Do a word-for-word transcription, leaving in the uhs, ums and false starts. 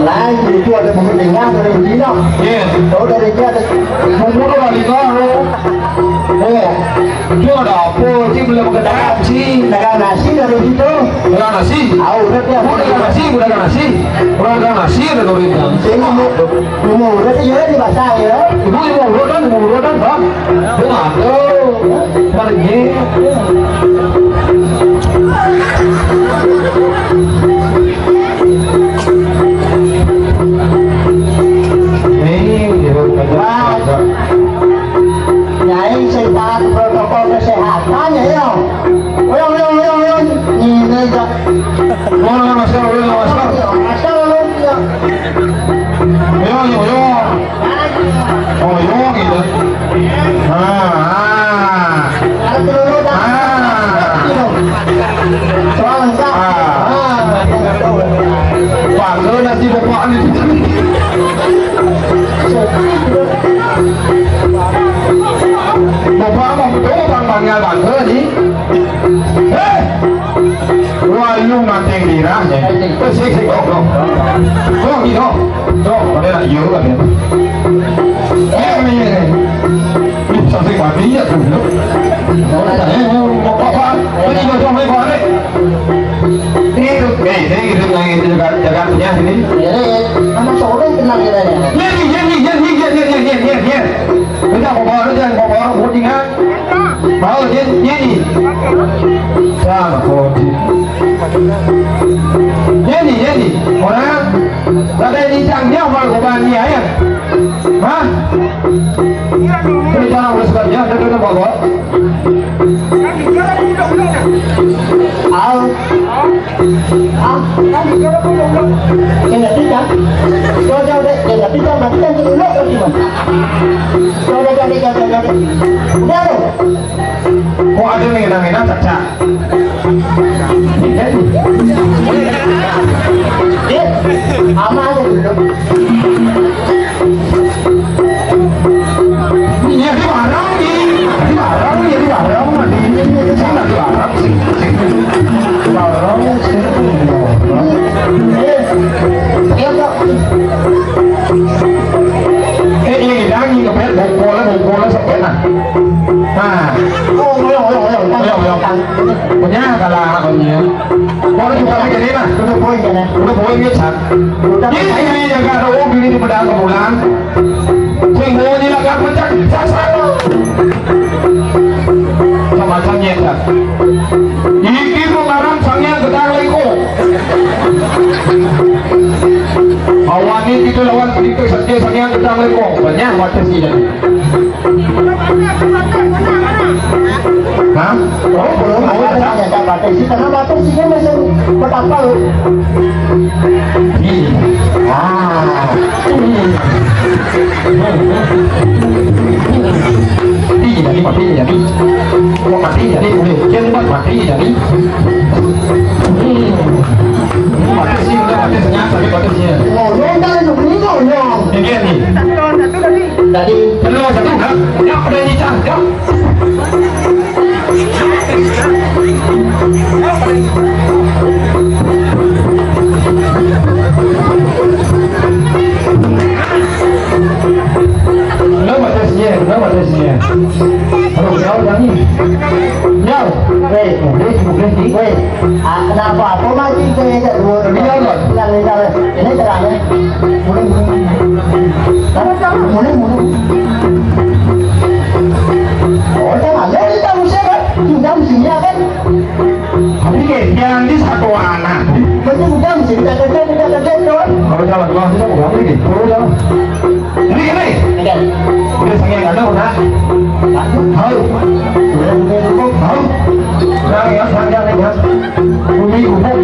Lain, itu ada buku tinggal dari Cina. Iya. Tahu dari dia ada buku dari Cina. Iya. Dia ada apa sih, belum kena sih? Dagang nasi dari situ. Dagang nasi? Tahu, udah dia. Udah dagang nasi, udah dagang nasi. Udah dagang nasi, udah dagang nasi. Ini mau, mau udah dia di pasar ya. Ibu, ibu, udah kan, ibu, udah kan, Bang? Dia nggak tahu. Pergi. Nih, di rumah. Wah. Nyai, sing taat protokol kesehatan ya, ya. Ayo, ayo, ayo, ayo. Ini aja. Mau nggak masker, mau nggak masker? Masker lu, ya. Ayo, ayo, ayo. Oh, iya, gitu. Ah, ah. Ah. Ah. Pak, lu nasi bapak ni. Bapak mau betul, Bang, Bang, ya, Bang, ni. Hei! Wah, lu mati dirah, ya. Sik, sik, sik, dok, dok. Dok, ni, dok. Dok, ada nak you, ada. Eh, ni, ni. Ih, sampai mati ya, tu, dok. Oh, tak, eh, oh, apa, apa? Ini, dok, dok, dok, dok. Ini, dok. Eh, ini, dok, yang itu jaga, jaga punya sini. Ya, ya. Nama seorang kenal kita ya. Ni, ni, ni. Kita bawa, kita bawa, bawa, bawa, ingat. Mau dia nyanyi. Jangan kau di. Nyanyi, nyanyi. Orang ada yang tang dia mau kau bani ya. Hah? Ini jangan oleh sebabnya ada kena bawa. Al. Ah, kan dia orang belum. Dia nggak bisa. Kalau dia udah, dia nggak bisa, berarti kan dia elok lagi, Bang. Kalau udah jadi, jadi, jadi. Udah, lo. Kok ada yang enak-enak, Caca? Iya, nih. Dia, sama aja dulu. Iya, di warung, di, di warung, iya, di warung, di, di, di, di sana, di warung, sih, sih. Di warung, sih. Eh, iya, Pak. Eh, iya, iya, ini ngebet, bongkolnya, bongkolnya, sampai, nah. Nah. Oh, iya, iya, iya, iya. Iya, iya. Punya, kalau anaknya. Baru juga mikir ini, nah. Udah poin, kan, ya? Udah poin, ya, Cak. Udah. Ini, ini, ya, gak ada uang, ini di pedang ke bulan. Sing bunyi lah, gak pecah, sasar. Sama Cak, ya, Cak. Iki pengarang Sang Hyang Gedang Lengko. Awani kita lawan kita saja Sang Hyang Gedang Lengko. Banyak wates ini. Hah? Oh, belum ada yang tak pakai sih, karena pakai sih dia masih bertambah. Iya. Ah. Mati jadi, mati jadi. Kok mati jadi? Boleh. Dia buat mati jadi. Mati sih, udah mati senyap, tapi mati sih. Oh, lo udah, lo beli, lo, lo. Ini dia nih. Tadi. Tadi. Tadi lo satu, kan? Ya, udah ini, Cang. Ya. Nama tesnya, nama tesnya. Halo, jauh dah ni. Jauh. Weh, weh, weh, weh. Ah, kenapa? Apa mati saya tak dua? Biar lah. Bilang, bilang. Ini terang, eh. Mulai, mulai. Mulai, mulai. Oh, jangan. Lo kita usir, kan? Kita mestinya, kan? Tapi kayak jangan di satu anak. Betul, udah mesti kita kerja, kita kerja, kawan. Kalau jalan keluar kita kurang lagi. Kalau jalan. Ini, ini. Oke. Udah sangat ada, udah. Tahu. Udah, udah, udah. Tahu. Udah, ya, sangat, ya. Bumi, bumi.